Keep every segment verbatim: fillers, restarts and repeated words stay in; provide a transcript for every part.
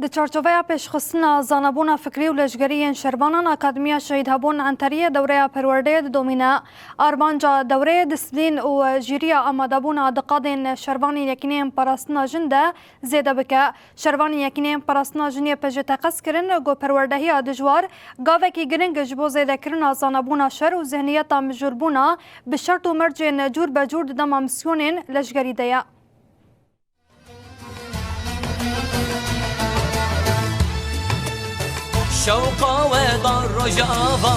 Di çarçoveya pêşxistina zanebûna fikrî û leşgerî yên şervanan, Akademiya Şehîd Hebûn Enteriyê dewreya perwerdeyê didomîne. Armanca dewreyê disiplîn û jîriya amadebûna di qadên şervanên Yekîneyên Parastina Jin de zêde bike. Şervanên Yekîneyên Parastina Jin yê P J teqez kirin ku perwerdehiya dijwar gavekî giring ji bo zêdekirina zanebûna şer û zihniyeta mijûlbûna bi şert û mercên cûr be cûr di dema misyonên leşgerî de ye. Şewqa we da rojava.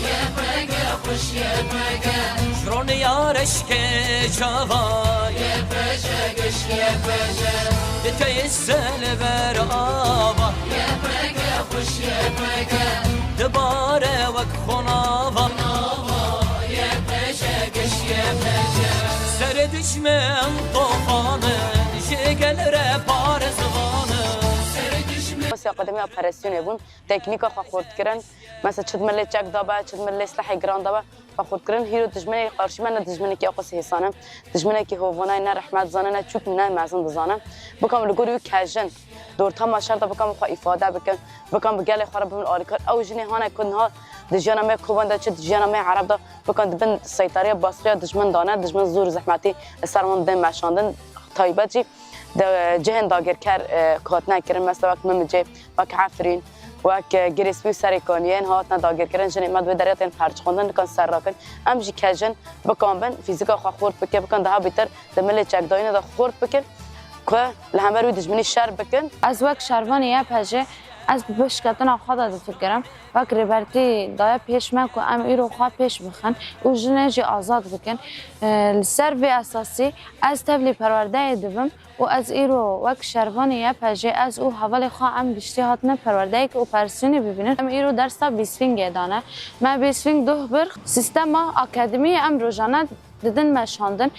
Y P G, xweş Y P G. Ji ronî ya reşkê çava. Y P G, geş Y P G. Di teyê se li ber ava. Y P G, xweş Y P G. Dibare wek xonava. Nava Y P G, geş Y P G. Serê dijmin tofan in, ji gel re parêzvan in. Wesî akademiya operasyonê bûn, teknîka xwe xurt kirin. Mesela çi di milê çek dabe, çi di milê silahê giran dabe, xwe xurt kirin. Hîro dijminê qarşî me ne dijminekî aqas hêsan e. Dijminekî hovane, ne rehmet zane, ne çûk, ne mezin dizane. Bikam li gorî wî kejin, di ortama şer de bikam xwe îfade bikin, bikam bi gelê xwe re bibin alîkar. Ew jinê hane ku niha di jiyana me Koban de çi di jiyana me Ereb de bikan di bin seytariya baskıya dijmin de ne, dijmin zor zehmetî li ser wan dê meşandin. Taybet jî di cihên dagirker, e, ku hatine kirin, mesela wek Mimicê, wek Efrîn, wek, e, Girêspî û Serêkaniyê, niha hatine dagirkirin, jinê me di wê derê tên perçixandin, dikan serrakin. Em jî kejin bikan bin fîzika xwe xurt bike, bikan daha bîtir di milê çekdayînê de xurt bikin, ku li hember wî dijminî şer bikin. Ez wek şervanê Y P G, ez bi pêşketina xwe de difikirim. Wek rêbertî daye pêş me ku em îro xwe pêş bixin û jinê jî azad bikin. E, li ser vê esasî ez tevlî perwerdeyê dibim û ez îro wek şervanê Y P G ez û hevalê xwe em giştî hatine perwerdeyeke operasyonê bibînin. Em îro dersa Bispîngê dane. Me Bispîng duh bir sîstema akademiyê em rojane didin meşandin.